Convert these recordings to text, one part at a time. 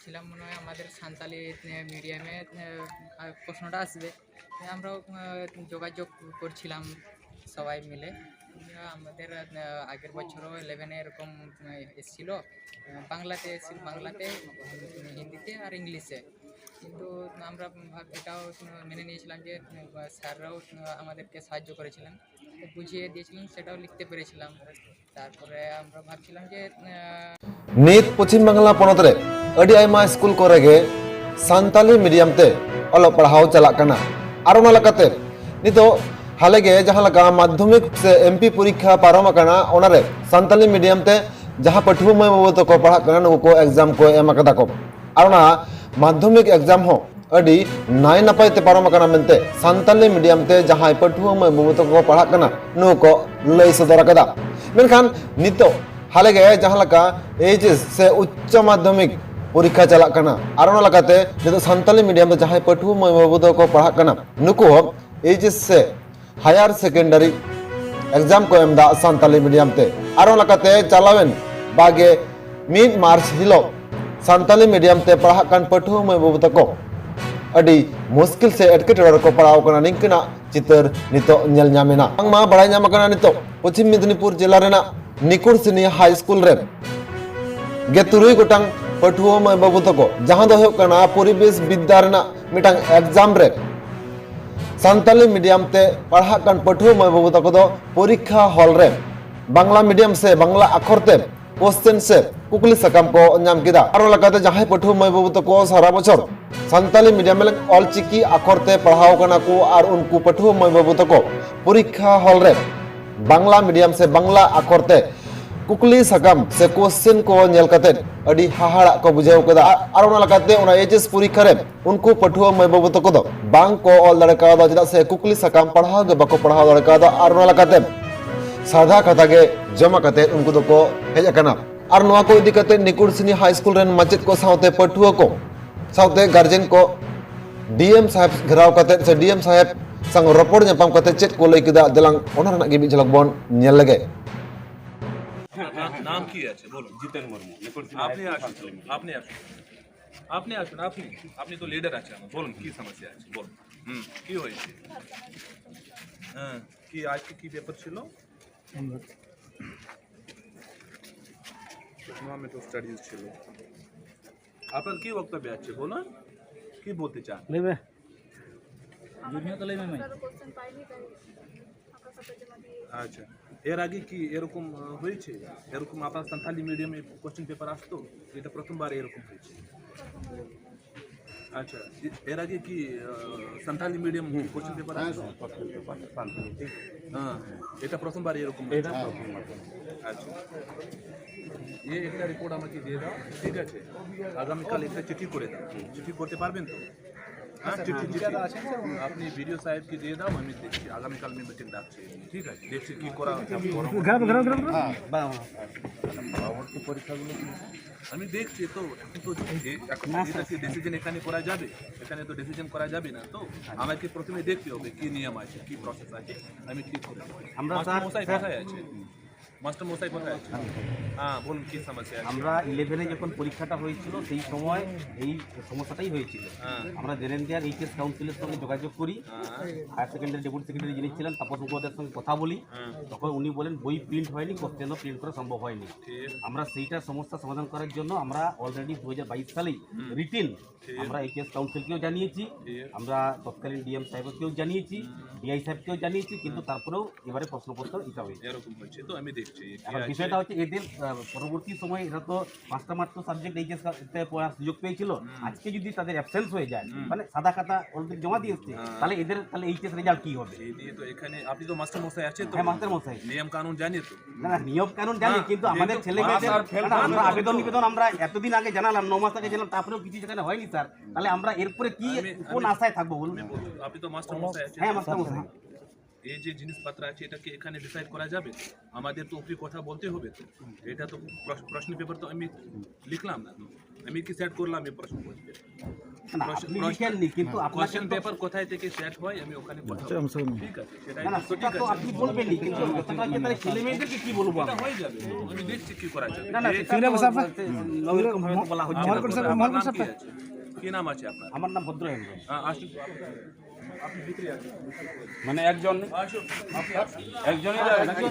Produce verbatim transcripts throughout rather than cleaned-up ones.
ছিলাম মনে হয় আমাদের সাঁওতালি মিডিয়ামে প্রশ্নটা আসবে। আমরা যোগাযোগ করছিলাম সবাই মিলে। আমাদের আগের বছরও ইলেভেনে এরকম এসেছিল, বাংলাতে এসেছিল, বাংলাতে, হিন্দিতে আর ইংলিশে। কিন্তু আমরা এটাও মেনে নিয়েছিলাম যে স্যাররাও আমাদেরকে সাহায্য করেছিলেন, বুঝিয়ে দিয়েছিলেন, সেটাও লিখতে পেরেছিলাম। ᱱᱤᱛ ᱯᱚᱪᱷᱤᱢ ᱵᱟᱝᱞᱟ ᱯᱚᱱᱚᱛ ᱨᱮ ᱟᱹᱰᱤ ᱟᱭᱢᱟ ᱥᱠᱩᱞ ᱠᱚᱨᱮ ᱜᱮ ᱥᱟᱱᱛᱟᱞᱤ ᱢᱤᱰᱤᱭᱟᱢ ᱛᱮ ᱚᱞᱚᱜ ᱯᱟᱲᱦᱟᱣ ᱪᱟᱞᱟᱜ ᱠᱟᱱᱟ᱾ ᱟᱨ ᱚᱱᱟ ᱞᱮᱠᱟᱛᱮ ᱱᱤᱛᱚᱜ ᱦᱟᱞᱮ ᱜᱮ ᱡᱟᱦᱟᱸ ᱞᱮᱠᱟ ᱢᱟᱫᱽᱫᱷᱚᱢᱤᱠ ᱥᱮ ᱮᱢ ᱯᱤ ᱯᱚᱨᱤᱠᱠᱷᱟ ᱯᱟᱨᱚᱢ ᱟᱠᱟᱱᱟ, ᱚᱱᱟᱨᱮ ᱥᱟᱱᱛᱟᱞᱤ ᱢᱤᱰᱤᱭᱟᱢ ᱛᱮ ᱡᱟᱦᱟᱸ ᱯᱟᱹᱴᱷᱩᱣᱟᱹ ᱢᱟᱹᱭ ᱵᱟᱹᱵᱩ ᱛᱟᱠᱚ ᱯᱟᱲᱦᱟᱜ ᱠᱟᱱᱟ, ᱱᱩᱠᱩ ᱠᱚ ᱮᱠᱡᱟᱢ ᱠᱚ ᱮᱢ ᱟᱠᱟᱫᱟ ᱠᱚ᱾ ᱟᱨ ᱚᱱᱟ ᱢᱟᱫᱽᱫᱷᱚᱢᱤᱠ ᱮᱠᱡᱟᱢ ᱦᱚᱸ ᱟᱹᱰᱤ ᱱᱟᱭ ᱱᱟᱯᱟᱭ ᱛᱮ ᱯᱟᱨᱚᱢ ᱟᱠᱟᱱᱟ ᱢᱮᱱᱛᱮ ᱥᱟᱱᱛᱟᱞᱤ ᱢᱤᱰᱤᱭᱟᱢ ᱛᱮ ᱡᱟᱦᱟᱸᱭ ᱯᱟᱹᱴᱷᱩᱣᱟᱹ ᱢᱟᱹᱭ ᱵᱟᱹᱵᱩ ᱛᱟᱠᱚ ᱠᱚ ᱯᱟᱲᱦᱟᱜ ᱠᱟᱱᱟ, ᱱᱩᱠᱩ ᱠᱚ ᱞᱟᱹᱭ ᱥᱚᱫᱚᱨ ᱟᱠᱟᱫᱟ᱾ ᱢᱮᱱᱠᱷᱟᱱ ᱱᱤᱛᱚᱜ ᱦᱟᱞᱮ ᱜᱮ ᱡᱟᱦᱟᱸ ᱞᱮᱠᱟ ᱮᱭᱤᱪ ᱮᱥ ᱥᱮ ᱩᱪᱪᱚ ᱢᱟᱫᱽᱫᱷᱚᱢᱤᱠ ᱯᱚᱨᱤᱠᱠᱷᱟ ᱪᱟᱞᱟᱜ ᱠᱟᱱᱟ, ᱟᱨ ᱚᱱᱟ ᱞᱮᱠᱟᱛᱮ ᱱᱤᱛᱚᱜ ᱥᱟᱱᱛᱟᱞᱤ ᱢᱤᱰᱤᱭᱟᱢ ᱛᱮ ᱡᱟᱦᱟᱸᱭ ᱯᱟᱹᱴᱷᱩᱣᱟᱹ ᱢᱟᱹᱭ ᱵᱟᱹᱵᱩ ᱛᱟᱠᱚ ᱠᱚ ᱯᱟᱲᱦᱟᱜ ᱠᱟᱱᱟ, ᱱᱩᱠᱩ ᱦᱚᱸ ᱮᱭᱤᱪ ᱮᱥ ᱥᱮ ᱦᱟᱭᱟᱨ ᱥᱮᱠᱮᱱᱰᱟᱨᱤ ᱮᱠᱡᱟᱢ ᱠᱚ ᱮᱢ ᱮᱫᱟ ᱥᱟᱱᱛᱟᱞᱤ ᱢᱤᱰᱤᱭᱟᱢ ᱛᱮ᱾ ᱟᱨ ᱚᱱᱟ ᱞᱮᱠᱟᱛᱮ ᱪᱟᱞᱟᱣᱮᱱ ᱵᱟᱜᱮ ᱢᱤᱫ ᱢᱟᱨᱪ ᱦᱤᱞᱳᱜ ᱥᱟᱱᱛᱟᱞᱤ ᱢᱤᱰᱤᱭᱟᱢ ᱛᱮ ᱯᱟᱲᱦᱟᱜ ᱠᱟᱱ ᱯᱟᱹᱴᱷᱩᱣᱟᱹ ᱢᱟᱹᱭ ᱵᱟᱹᱵᱩ ᱛᱟᱠᱚ ᱟᱹᱰᱤ ᱢᱩᱥᱠᱤᱞ ᱥᱮ ᱮᱴᱠᱮᱴᱚᱬᱮ ᱨᱮᱠᱚ ᱯᱟᱲᱟᱣ ᱟᱠᱟᱱᱟ᱾ ᱱᱤᱝᱠᱟᱹᱱᱟᱜ ᱪᱤᱛᱟᱹᱨ ᱱᱤᱛᱚᱜ ᱧᱮᱞ ᱧᱟᱢ ᱮᱱᱟ᱾ ᱵᱟᱝᱢᱟ ᱵᱟᱲᱟᱭ ᱧᱟᱢ ᱟᱠᱟᱱᱟ, ᱱᱤᱛᱚᱜ ᱯᱚᱪᱷᱤᱢ ᱢᱮᱫᱽᱱᱤᱯᱩᱨ ᱡᱮᱞᱟ ᱨᱮᱱᱟᱜ ᱱᱤᱠᱩᱲ ᱥᱤᱱᱤ ᱦᱟᱭ ᱥᱠᱩᱞ ᱨᱮᱱ ᱜᱮ ᱛᱩᱨᱩᱭ ᱜᱚᱴᱟᱝ ᱯᱟᱹᱴᱷᱩᱣᱟᱹ ᱢᱟᱹᱭ ᱵᱟᱹᱵᱩ ᱛᱟᱠᱚ, ᱡᱟᱦᱟᱸ ᱫᱚ ᱦᱩᱭᱩᱜ ᱠᱟᱱᱟ ᱯᱚᱨᱤᱵᱮᱥ ᱵᱤᱫᱽᱫᱟ ᱨᱮᱱᱟᱜ ᱢᱤᱫᱴᱟᱝ ᱮᱠᱡᱟᱢ ᱨᱮ ᱥᱟᱱᱛᱟᱞᱤ ᱢᱤᱰᱤᱭᱟᱢ ᱛᱮ ᱯᱟᱲᱦᱟᱜ ᱠᱟᱱ ᱯᱟᱹᱴᱷᱩᱣᱟᱹ ᱢᱟᱹᱭ ᱵᱟᱹᱵᱩ ᱛᱟᱠᱚ ᱫᱚ ᱯᱚᱨᱤᱠᱠᱷᱟ ᱦᱚᱞ ᱨᱮ ᱵᱟᱝᱞᱟ ᱢᱤᱰᱤᱭᱟᱢ ᱥᱮ ᱵᱟᱝᱞᱟ ᱟᱠᱷᱚᱨ ᱛᱮ ᱠᱚᱥᱪᱮᱱ ᱥᱮ ᱠᱩᱠᱞᱤ ᱥᱟᱠᱟᱢ ᱠᱚ ᱧᱟᱢ ᱠᱮᱫᱟ᱾ ᱟᱨ ᱚᱱᱟ ᱞᱮᱠᱟᱛᱮ ᱡᱟᱦᱟᱸᱭ ᱯᱟᱹᱴᱷᱩᱣᱟᱹ ᱢᱟᱹᱭ ᱵᱟᱹᱵᱩ ᱛᱟᱠᱚ ᱥᱟᱨᱟ ᱵᱚᱪᱷᱚᱨ ᱥᱟᱱᱛᱟᱞᱤ ᱢᱤᱰᱤᱭᱟᱢ ᱨᱮ ᱚᱞᱪᱤᱠᱤ ᱟᱠᱷᱚᱨ ᱛᱮ ᱯᱟᱲᱦᱟᱣ ᱠᱟᱱᱟ ᱠᱚ, ᱟᱨ ᱩᱱᱠᱩ ᱯᱟᱹᱴᱷᱩᱣᱟᱹ ᱢᱟᱹᱭ ᱵᱟᱹᱵᱩ ᱛᱟᱠᱚ ᱯᱚᱨᱤᱠᱠᱷᱟ ᱦᱚᱞ ᱨᱮ ᱵᱟᱝᱞᱟ ᱢᱤᱰᱤᱭᱟᱢ ᱥᱮ ᱵᱟᱝᱞᱟ ᱟᱠᱷᱚᱨ ᱛᱮ ᱠᱩᱠᱞᱤ ᱥᱟᱠᱟᱢ ᱥᱮ ᱠᱚᱥᱪᱮᱱ ᱠᱚ ᱧᱮᱞ ᱠᱟᱛᱮ ᱟᱹᱰᱤ ᱦᱟᱦᱟᱲᱟᱜ ᱠᱚ ᱵᱩᱡᱷᱟᱹᱣ ᱠᱮᱫᱟ᱾ ᱟᱨ ᱚᱱᱟ ᱞᱮᱠᱟᱛᱮ ᱚᱱᱟ ᱮᱭᱤᱪ ᱮᱥ ᱯᱚᱨᱤᱠᱠᱷᱟ ᱨᱮ ᱩᱱᱠᱩ ᱯᱟᱹᱴᱷᱩᱣᱟᱹ ᱢᱟᱹᱭ ᱵᱟᱹᱵᱩ ᱛᱟᱠᱚ ᱫᱚ ᱵᱟᱝ ᱠᱚ ᱚᱞ ᱫᱟᱲᱮ ᱠᱟᱣᱫᱟ, ᱪᱮᱫᱟᱜ ᱥᱮ ᱠᱩᱠᱞᱤ ᱥᱟᱠᱟᱢ ᱯᱟᱲᱦᱟᱣ ᱜᱮ ᱵᱟᱠᱚ ᱯᱟᱲᱦᱟᱣ ᱫᱟᱲᱮ ᱠᱟᱣᱫᱟ᱾ ᱟᱨ ᱚᱱᱟ ᱞᱮᱠᱟᱛᱮ ᱥᱟᱫᱷᱟ ᱠᱟᱛᱷᱟ ᱜᱮ ᱡᱚᱢᱟ ᱠᱟᱛᱮ ᱩᱱᱠᱩ ᱫᱚᱠᱚ ᱦᱮᱡ ᱟᱠᱟᱱᱟ᱾ ᱟᱨ ᱱᱚᱣᱟ ᱠᱚ ᱤᱫᱤ ᱠᱟᱛᱮ ᱱᱤᱠᱩᱲ ᱥᱤᱱᱤ ᱦᱟᱭ ᱥᱠᱩᱞ ᱨᱮᱱ ᱢᱟᱪᱮᱫ ᱠᱚ ᱥᱟᱶᱛᱮ ᱯᱟᱹᱴᱷᱩᱣᱟᱹ ᱠᱚ ᱥᱟᱶᱛᱮ ᱜᱟᱨᱡᱮᱱ ᱠᱚ ᱰᱤ ᱮᱢ ᱥᱟᱦᱮᱵᱽ ᱜᱷᱮᱨᱟᱣ ᱠᱟᱛᱮ ᱥᱮ ᱰᱤ ᱮᱢ ᱥᱟᱦᱮᱵᱽ ᱥᱟᱶ ᱨᱚᱯᱚᱲ ᱧᱟᱯᱟᱢ ᱠᱟᱛᱮ ᱪᱮᱫ ᱠᱚ ᱞᱟᱹᱭ ᱠᱮᱫᱟ, ᱫᱮᱞᱟᱝ ᱚᱱᱟ ᱨᱮᱱᱟᱜ ᱜᱮ ᱢᱤᱫ ᱡᱷᱟᱞᱟᱠ ᱵᱚᱱ ᱧᱮᱞ ᱞᱮᱜᱮ᱾ নাম কি আছে বলুন। জিতেন মুর্মু, নিকুᱲ সিনহা আপনি হাই স্কুল আসুন, ছাত্র লীগ। আপনি আসুন। আপনি আসুন, আপনি, আপনি তো লিডার আছেন আমার, বলুন কি সমস্যা আছে, বলুন। হুম, কি হয়েছে? হ্যাঁ, কি আজকে কি পেপার ছিল? ইকোনমিক স্টাডিজ ছিল। আপনার কি বক্তব্য আছে বলুন, কি বলতে চান? ᱞᱟᱹᱭ ᱢᱮ᱾ ᱡᱩᱨ ᱧᱚᱜ ᱛᱮ ᱞᱟᱹᱭ ᱢᱮ ᱢᱟᱹᱭ᱾ স্যারও কোশ্চেন পাইনি, তাই আপনার সাথে জমা দিয়ে এসেছি। আচ্ছা, এর আগে কি এরকম আহ, হয়েছে? এরকম আপনার সান্থালি মিডিয়ামে কোশ্চেন পেপার আসতো? এটা প্রথমবার এরকম হয়েছে। আচ্ছা, এ- এর আগে কি আহ, সান্থালি মিডিয়াম কোশ্চেন পেপার আসতো? হ্যাঁ, এটা প্রথমবার এরকম হয়েছে। আচ্ছা, এই একটা রিপোর্ট আমাকে দিয়ে দাও, ঠিক আছে? আগামীকাল একটা চিঠি করে দাও। চিঠি করতে পারবেন তো? হ্যাঁ, চিঠি, চিঠি। আপনি বিডিও সাহেবকে দিয়ে দাও, আমি দেখছি, আগামীকাল আমি মিটিং ডাকছি, ঠিক আছে? দেখছি কি করা যায়। গ্রাম গ্রাম গ্রাম গ্রাম। আমি দেখছি তো, এখন তো এ- এখন এটা কি ডিসিশন এখানে করা যাবে? এখানে তো ডিসিশন করা যাবে না। তো আমাকে প্রথমে দেখতে হবে কি নিয়ম আছে, কি প্রসেস আছে, আমি ঠিক করে দেবো। আমরা মাস্টার স্যার, মশাই স্যার- কোথায় আছে? মাস্টার মশাই কোথায় আছে? হ্যাঁ, বলুন কি সমস্যা আছে? আমরা ইলেভেনে যখন পরীক্ষাটা হয়েছিল, সেই সময় এই সমস্যাটাই হয়েছিল। হ্যাঁ। আমরা জেন এন্ড জে আর এইচএস কাউন্সিলের সঙ্গে যোগাযোগ করি, হ্যাঁ। হায়ার সেকেন্ডারি ডেপুটি সেক্রেটারি যিনি ছিলেন, তাপস মুখোপাধ্যায়ের সঙ্গে কথা বলি। হ্যাঁ। তখন উনি বলেন, বই প্রিন্ট হয়নি, কোশ্চেনও প্রিন্ট করা সম্ভব হয়নি। ঠিক। আমরা সেইটা সমস্যা সমাধান করার জন্য আমরা অলরেডি দু হাজার বাইশ সালেই হুম। রিটেন ঠিক। আমরা এইচএস কাউন্সিলকেও জানিয়েছি, ঠিক। আমরা তৎকালীন ডিএম সাহেবকেও জানিয়েছি, ডিআই সাহেবকেও জানিয়েছি, কিন্তু তারপরেও এবারে প্রশ্নপত্র এটা হয়েছে। এরকম হয়েছে তো আমি দেখছি কি এখন আছে। বিষয়টা হচ্ছে এদের আহ, পরবর্তী সময় এরা তো পাঁচটা মাত্র সাবজেক্ট এইচএস পড়ার সুযোগ পেয়েছিল। আজকে যদি তাদের অ্যাবসেন্স হয়ে যায়, মানে সাদা খাতা অলরেডি জমা দিয়ে এসছে, তাহলে এদের তাহলে এইচএস রেজাল্ট কি হবে? এই নিয়ে তো এখানে আপনি তো মাস্টার মশাই আছেন তো? হ্যাঁ, মাস্টার মশাই। নিয়ম কানুন জানেন তো? না, না, নিয়ম কানুন জানি, হ্যাঁ, কিন্তু আমাদের যেহেতু ছেলে মেয়েদের পাস আর ফেল না, না, আমরা করে আবেদন নিবেদন আমরা এতদিন আগে জানালাম, ন মাস আগে জানালাম, তারপরেও কিছু সেখানে হয়নি স্যার। তাহলে আমরা এরপরে কি আমি- কোন আমি- আশায় থাকবো বলুন? আমি বলছি, আপনি তো মাস্টার মশাই আছেন। হ্যাঁ, মাস্টার মশাই। এই যে জিনিসপত্র আছে, এটা কি এখানে ডিসাইড করা যাবে? আমাদের তো উপরে কথা বলতে হবে তো। এটা তো প্রশ- প্রশ্ন পেপার তো আমি লিখলাম না তো। আমি কি সেট করলাম এই প্রশ্ন পেপার? না, আপনি লিখেননি, কিন্তু আপনার কোশ্চেন পেপার কোথায় থেকে সেট হয় আমি ওখানে পাঠাবো। আচ্ছা, আমি শুনুন। ঠিক আছে, সেটা না, না, সেটা তো আপনি বলবেননি, কিন্তু গতকালকে তাহলে ছেলে মেয়েদেরকে কি বলবো আমরা? হয়ে যাবে, আমি দেখছি কি করা যায়। না, না, সেটা তো বলা হচ্ছে না। কি নাম আছে আপনার? কি নাম আছে আপনার? আমার নাম ভদ্র হেমব্রম। হ্যাঁ, আসুন। মানে একজন, একজনই যাবে নাকি?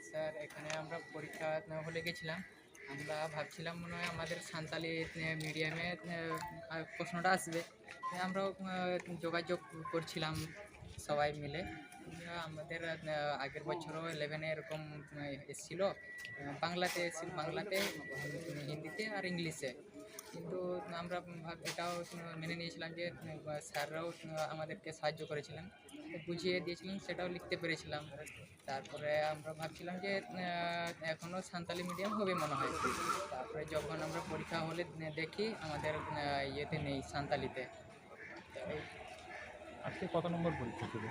স্যার, এখানে আমরা পরীক্ষা হলে গেছিলাম। আমরা ভাবছিলাম মনে হয় আমাদের সাঁওতালি, এ, মিডিয়ামে, এ, আ, প্রশ্নটা আসবে। এ, আমরাও, এ, যোগাযোগ করছিলাম সবাই মিলে। এ, আমাদের, এ, আগের বছরও ইলেভেনে এরকম, এ, এসছিল। এ, বাংলাতে এসছিল, বাংলাতে, হিন্দিতে আর ইংলিশে। কিন্তু আমরা ভাব-, এটাও মেনে নিয়েছিলাম যে, এ, স্যাররাও, এ, আমাদেরকে সাহায্য করেছিলেন, বুঝিয়ে দিয়েছিলেন, সেটাও লিখতে পেরেছিলাম। তারপরে আমরা ভাবছিলাম যে, আহ, এখনো সাঁওতালি মিডিয়াম হবে মনে হয়। তারপরে যখন আমরা পরীক্ষা হলে দেখি আমাদের, আহ, ইয়েতে নেই, সাঁওতালিতে। আজকে কত নম্বর পরীক্ষা ছিল?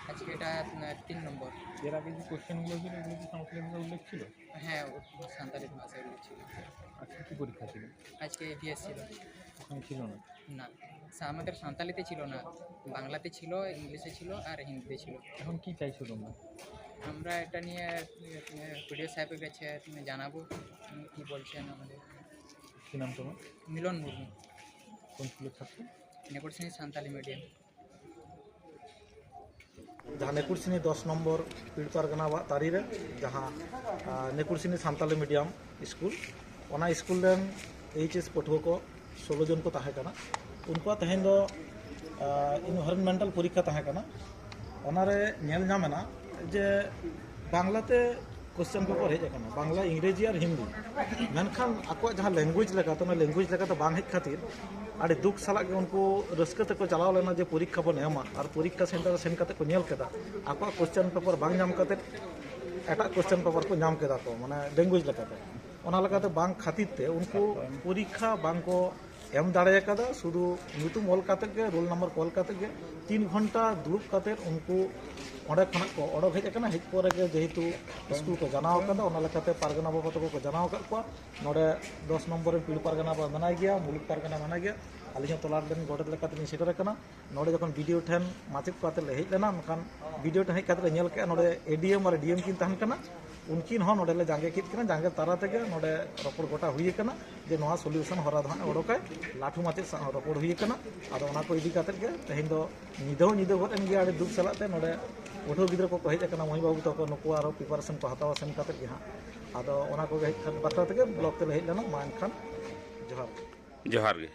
আজকে এটা, আহ, তিন নম্বর। এর আগে যে কোশ্চেনগুলো ছিল, এগুলো কি সাঁওতালি ভাষায় উল্লেখ ছিল? হ্যাঁ, ও সাঁওতালি ভাষায় উল্লেখ ছিল। আজকে কি পরীক্ষা ছিল? আজকে ইভিএস ছিল। ওখানে ছিল না? না, সা-, আমাদের সাঁওতালিতে ছিল না, বাংলাতে ছিল, ইংলিশে ছিল আর হিন্দিতে ছিল। এখন কি চাইছো তোমরা? আমরা এটা নিয়ে, এ, বিডিও সাহেবের কাছে জানাবো, উনি কী বলছেন আমাদের। কি নাম তোমার? মিলন মুর্মু, কোন স্কুলের ছাত্র? নেকুরসিনি সাঁওতালি মিডিয়াম। ᱡᱟᱦᱟᱸ ᱱᱮᱠᱩᱨᱥᱤᱱᱤ ᱫᱚᱥ ᱱᱚᱢᱵᱚᱨ ᱯᱤᱲ ᱯᱟᱨᱜᱟᱱᱟ ᱣᱟᱜ ᱛᱟᱹᱨᱤ ᱨᱮ ᱡᱟᱦᱟᱸ, ᱟ, ᱱᱮᱠᱩᱨᱥᱤᱱᱤ ᱥᱟᱱᱛᱟᱞᱤ ᱢᱤᱰᱤᱭᱟᱢ ᱥᱠᱩᱞ, ᱚᱱᱟ ᱥᱠᱩᱞ ᱨᱮᱱ ᱮᱭᱤᱪ ᱮᱥ ᱯᱟᱹᱴᱷᱩᱣᱟᱹ ᱠᱚ ᱥᱳᱞᱳ ᱡᱚᱱ ᱠᱚ ᱛᱟᱦᱮᱸ ᱠᱟᱱᱟ᱾ ᱩᱱᱠᱩᱣᱟᱜ ᱛᱮᱦᱮᱧ ᱫᱚ, ᱟ, ᱤᱱᱵᱷᱟᱭᱨᱚᱱᱢᱮᱱᱴᱟᱞ ᱯᱚᱨᱤᱠᱠᱷᱟ ᱛᱟᱦᱮᱸ ᱠᱟᱱᱟ᱾ ᱚᱱᱟᱨᱮ ᱧᱮᱞ ᱧᱟᱢ ᱮᱱᱟ ᱡᱮ ᱵᱟᱝᱞᱟᱛᱮ ᱠᱚᱥᱪᱮᱱ ᱯᱮᱯᱟᱨ ᱦᱮᱡ ᱟᱠᱟᱱᱟ, ᱵᱟᱝᱞᱟ, ᱤᱝᱨᱮᱡᱤ ᱟᱨ ᱦᱤᱱᱫᱤ᱾ ᱢᱮᱱᱠᱷᱟᱱ ᱟᱠᱚᱣᱟᱜ ᱡᱟᱦᱟᱸ ᱞᱮᱝᱜᱩᱭᱮᱡᱽ ᱞᱮᱠᱟᱛᱮ, ᱚᱱᱟ ᱞᱮᱝᱜᱩᱭᱮᱡᱽ ᱞᱮᱠᱟᱛᱮ ᱵᱟᱝ ᱦᱮᱡ ᱠᱷᱟᱹᱛᱤᱨ ᱟᱹᱰᱤ ᱫᱩᱠ ᱥᱟᱞᱟᱜ ᱜᱮ ᱩᱱᱠᱩ ᱨᱟᱹᱥᱠᱟᱹ ᱛᱮᱠᱚ ᱪᱟᱞᱟᱣ ᱞᱮᱱᱟ ᱡᱮ ᱯᱚᱨᱤᱠᱠᱷᱟ ᱵᱚᱱ ᱮᱢᱟ, ᱟᱨ ᱯᱚᱨᱤᱠᱠᱷᱟ ᱥᱮᱱᱴᱟᱨ ᱨᱮ ᱥᱮᱱ ᱠᱟᱛᱮ ᱠᱚ ᱧᱮᱞ ᱠᱮᱫᱟ ᱟᱠᱚᱣᱟᱜ ᱠᱚᱥᱪᱮᱱ ᱯᱮᱯᱟᱨ ᱵᱟᱝ ᱧᱟᱢ ᱠᱟᱛᱮ ᱮᱴᱟᱜ ᱠᱚᱥᱪᱮᱱ ᱯᱮᱯᱟᱨ ᱠᱚ ᱧᱟᱢ ᱠᱮᱫᱟ ᱠᱚ, ᱢᱟᱱᱮ ᱞᱮᱝᱜᱩᱭᱮᱡᱽ ᱞᱮᱠᱟᱛᱮ᱾ ᱚᱱᱟ ᱞᱮᱠᱟᱛᱮ ᱵᱟᱝ ᱠᱷᱟᱹᱛᱤᱨ ᱛᱮ ᱩᱱᱠᱩ ᱯᱚᱨᱤᱠᱠᱷᱟ ᱵᱟᱝ ᱠᱚ ᱮᱢ ᱫᱟᱲᱮ ᱟᱠᱟᱫᱟ, ᱥᱩᱫᱷᱩ ᱧᱩᱛᱩᱢ ᱚᱞ ᱠᱟᱛᱮ ᱜᱮ, ᱨᱳᱞ ᱱᱟᱢᱵᱟᱨ ᱠᱚ ᱚᱞ ᱠᱟᱛᱮ ᱜᱮ ᱛᱤᱱ ᱜᱷᱚᱱᱴᱟ ᱫᱩᱲᱩᱵ ᱠᱟᱛᱮ ᱩᱱᱠᱩ ᱚᱸᱰᱮ ᱠᱷᱚᱱᱟᱜ ᱠᱚ ᱚᱰᱚᱠ ᱦᱮᱡ ᱟᱠᱟᱱᱟ᱾ ᱦᱮᱡ ᱯᱚᱨᱮ ᱜᱮ ᱡᱮᱦᱮᱛᱩ ᱥᱠᱩᱞ ᱠᱚ ᱡᱟᱱᱟᱣ ᱟᱠᱟᱫᱟ, ᱚᱱᱟ ᱞᱮᱠᱟᱛᱮ ᱯᱟᱨᱜᱟᱱᱟ ᱵᱟᱵᱟ ᱛᱟᱠᱚ ᱠᱚ ᱡᱟᱱᱟᱣ ᱟᱠᱟᱫ ᱠᱚᱣᱟ᱾ ᱱᱚᱰᱮ ᱫᱚᱥ ᱱᱚᱢᱵᱚᱨ ᱨᱮᱱ ᱯᱤᱲ ᱯᱟᱨᱜᱟᱱᱟ ᱵᱟᱵᱟ ᱢᱮᱱᱟᱭ ᱜᱮᱭᱟ, ᱢᱩᱞᱩᱠ ᱯᱟᱨᱜᱟᱱᱟ ᱢᱮᱱᱟᱭ ᱜᱮᱭᱟ, ᱟᱹᱞᱤᱧ ᱦᱚᱸ ᱛᱚᱞᱟ ᱨᱮᱱ ᱜᱚᱰᱮᱛ ᱞᱮᱠᱟᱛᱮᱞᱤᱧ ᱥᱮᱴᱮᱨ ᱟᱠᱟᱱᱟ᱾ ᱱᱚᱰᱮ ᱡᱚᱠᱷᱚᱱ ᱵᱤ ᱰᱤ ᱳ ᱴᱷᱮᱱ ᱢᱟᱪᱮᱫ ᱠᱚ ᱟᱛᱮ ᱞᱮ ᱦᱮᱡ ᱞᱮᱱᱟ, ᱢᱮᱱᱠᱷᱟᱱ ᱵᱤ ᱰᱤ ᱳ ᱴᱷᱮᱱ ᱦᱮᱡ ᱠᱟᱛᱮ ᱞᱮ ᱧᱮᱞ ᱠᱮᱜᱼᱟ, ᱱᱚᱰᱮ ᱮ ᱰᱤ ᱮᱢ ᱟᱨ ᱰᱤ ᱮᱢ ᱠᱤᱱ ᱛᱟᱦᱮᱱ ᱠᱟᱱᱟ᱾ ᱩᱱᱠᱤᱱ ᱦᱚᱸ ᱱᱚᱰᱮ ᱞᱮ ᱡᱟᱸᱜᱮ ᱠᱮᱫ ᱠᱤᱱᱟ᱾ ᱡᱟᱸᱜᱮ ᱛᱟᱞᱟ ᱛᱮᱜᱮ ᱱᱚᱰᱮ ᱨᱚᱯᱚᱲ ᱜᱚᱴᱟ ᱦᱩᱭ ᱟᱠᱟᱱᱟ ᱡᱮ ᱱᱚᱣᱟ ᱥᱚᱞᱤᱭᱩᱥᱚᱱ ᱦᱚᱨᱟ ᱫᱚ ᱦᱟᱸᱜ ᱚᱰᱚᱠᱟᱭ᱾ ᱞᱟᱹᱴᱷᱩ ᱢᱟᱪᱮᱫ ᱥᱟᱶ ᱦᱚᱸ ᱨᱚᱯᱚᱲ ᱦᱩᱭ ᱟᱠᱟᱱᱟ᱾ ᱟᱫᱚ ᱚᱱᱟ ᱠᱚ ᱤᱫᱤ ᱠᱟᱛᱮ ᱜᱮ ᱛᱮᱦᱮᱧ ᱫᱚ ᱧᱤᱫᱟᱹ ᱦᱚᱸ ᱧᱤᱫᱟᱹ ᱜᱚᱫ ᱮᱱ ᱜᱮᱭᱟ ᱟᱹᱰᱤ ᱫᱩᱠ ᱥᱟᱞᱟᱜ ᱛᱮ᱾ ᱱᱚᱰᱮ ᱯᱟᱹᱴᱷᱩᱣᱟᱹ ᱜᱤᱫᱽᱨᱟᱹ ᱠᱚᱠᱚ ᱦᱮᱡ ᱟᱠᱟᱱᱟ, ᱢᱟᱹᱭ ᱵᱟᱹᱵᱩ ᱛᱟᱠᱚ, ᱱᱩᱠᱩ ᱟᱨᱦᱚᱸ ᱯᱨᱤᱯᱟᱨᱮᱥᱚᱱ ᱠᱚ ᱦᱟᱛᱟᱣᱟ ᱥᱮᱱ ᱠᱟᱛᱮ ᱜᱮ ᱦᱟᱸᱜ᱾ ᱟᱫᱚ ᱚᱱᱟ ᱠᱚᱜᱮ ᱦᱮᱡ ᱠᱷᱟᱱ ᱵᱟᱠᱷᱨᱟ ᱛᱮᱜᱮ ᱵᱞᱚᱠ ᱛᱮᱞᱮ ᱦᱮᱡ ᱞᱮᱱᱟ᱾ ᱢᱟ ᱮᱱᱠᱷᱟᱱ ᱡᱚᱦᱟᱨ᱾ ᱡᱚᱦᱟᱨ ᱜᱮ᱾